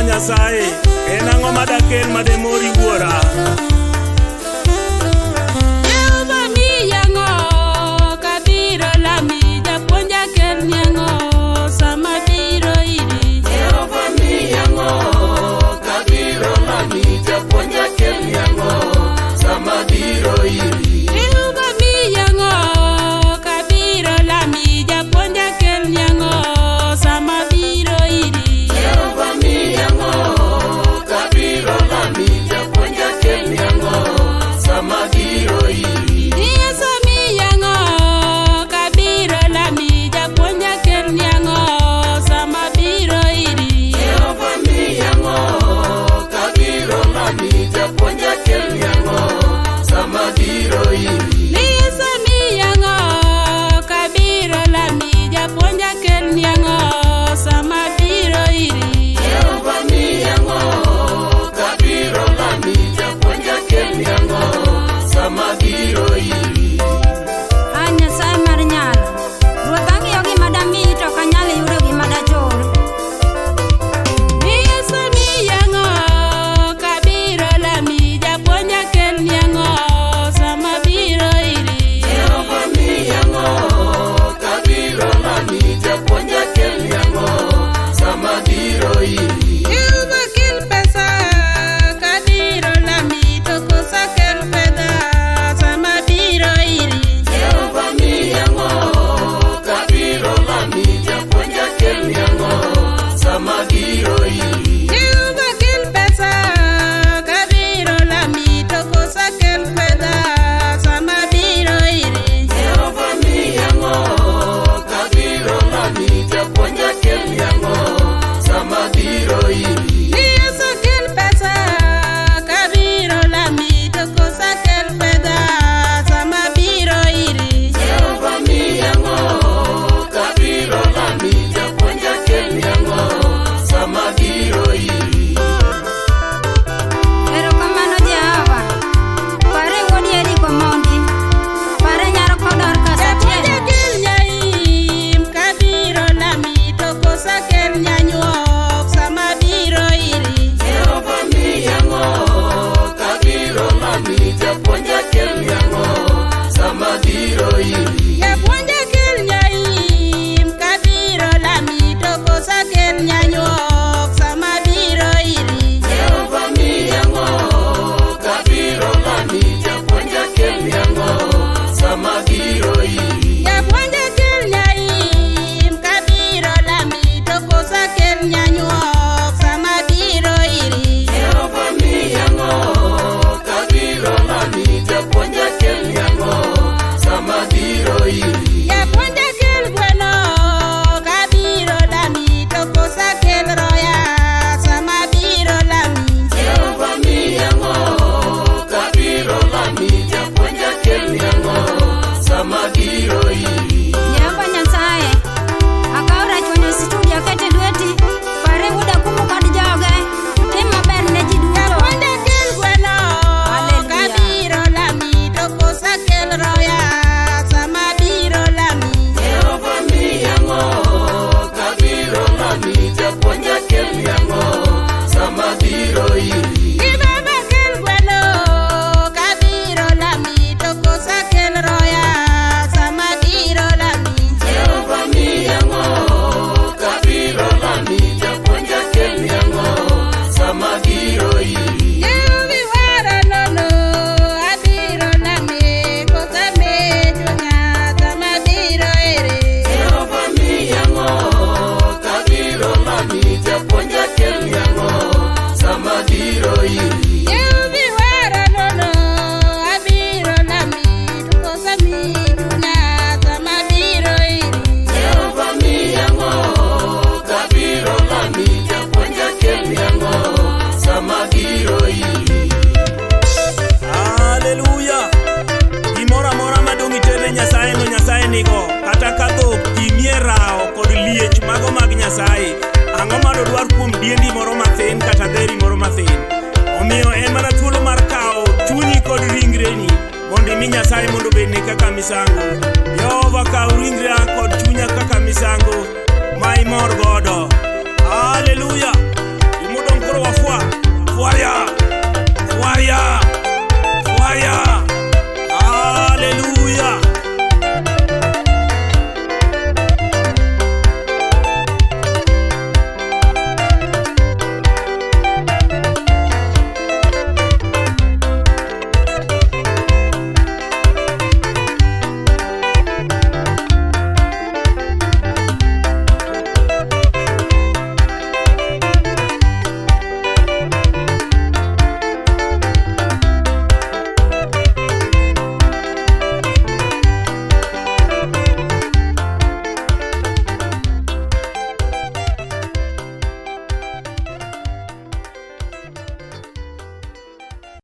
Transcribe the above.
Nyasaye, en ang'o madakel mademori wuora? Jehova miya ang'o kabiro lami, japuonj akelni ang'o sama biro iri. Jehova miya ang'o kabiro lami, japuonj akelni ang'o sama biro iri. Jehova miya ang'o kabiro lami, japuonj akelni ang'o sama biro iri. Jehova miya ang'o kabiro lami, japuonj akelni ang'o sama biro iri. Yesu miya ang'o kabiro lami, japuonj akelni ang'o sama biro iri. Jehova miya ang'o kabiro lami, japuonj akelni ang'o sama biro iri. Yesu miya ang'o kabiro lami, japuonj akelni ang'o sama biro iri. Jehova miya ang'o kabiro lami, japuonj akelni ang'o sama biro iri. A Nyasaye mar nyalo, Ruoth ang'iyo gima damiyi to ok anyal yudo gima dachul. Yesu miya ang'o kabiro lami, japuonj akelni ang'o sama biro iri. Jehova miya ang'o kabiro lami, japuonj akelni ang'o sama biro iri. Jehova kel pesa kabiro lami, to koso kel fedha sama biro iri. Jehova miya ang'o kabiro lami, japuonj akelni ang'o sama biro iri. Jehova kel pesa kabiro lami, to koso kel fedha sama biro iri. Jehova miya ang'o kabiro lami, japuonj akelni ang'o sama biro iri. Yesu kel pesa kabiro lami, to koso kel fedha sama biro iri. Jehova miya ang'o kabiro lami, japuonj akelni ang'o sama biro iri. Erokamano Jehova. Pare wuod Yeriko mondi. Pare nyar Dorcas Japuonj Atieno. akel nyaim kabiro lami, to koso kel nyanyuok sama biro iri. Jehova miya ang'o kabiro lami, japuonj akelni ang'o sama biro iri. Japuonj akel nyaim kabiro lami, to koso akel nyanyuok sama biro iri. Jehova miya ang'o kabiro lami, japuonj akelni ang'o sama biro iri. Japuonj akel nyaim kabiro lami, to koso akel nyanyuok sama biro iri. Jehova miya ang'o kabiro lami, japuonj akelni ang'o sama biro iri. Japuonj akel gweno kabiro lami, to koso akel roya sama biro lami. Jehova miya ang'o kabiro lami, japuonj akelni ang'o sama biro iri. Jehova Nyasaye, akawo rachuonyo e studio aketo e lweti. Pare wuod Akumu kod joge. Tim maber ne ji duto. Japuonj akel gweno Hallelujah. kabiro lami, to koso akel roya sama biro lami. Jehova miya ang'o kabiro lami, japuonj akelni ang'o sama biro iri. Gi baba kel gweno kabiro lami, to koso akel roya sama biro lami. Jehova miya ang'o kabiro lami, japuonj akelni ang'o sama biro iri. Jehova wara nono abiro lami, koso mi chunya sama biro iri. Jehova miya ang'o kabiro lami, japuonj akelni ang'o sama biro iri. Jehova wara nono abiro lami, to koso mi chunya sama biro iri. Jehova miya ang'o kabiro lami, japuonj akelni ang'o sama biro iri. Haleluya! Gimoro amora madong' iterne Nyasaye no Nyasaye nigo, kata ka dhok, imie rawo kod liech mago mag Nyasaye. Ang'o madodwar kuom diendi moro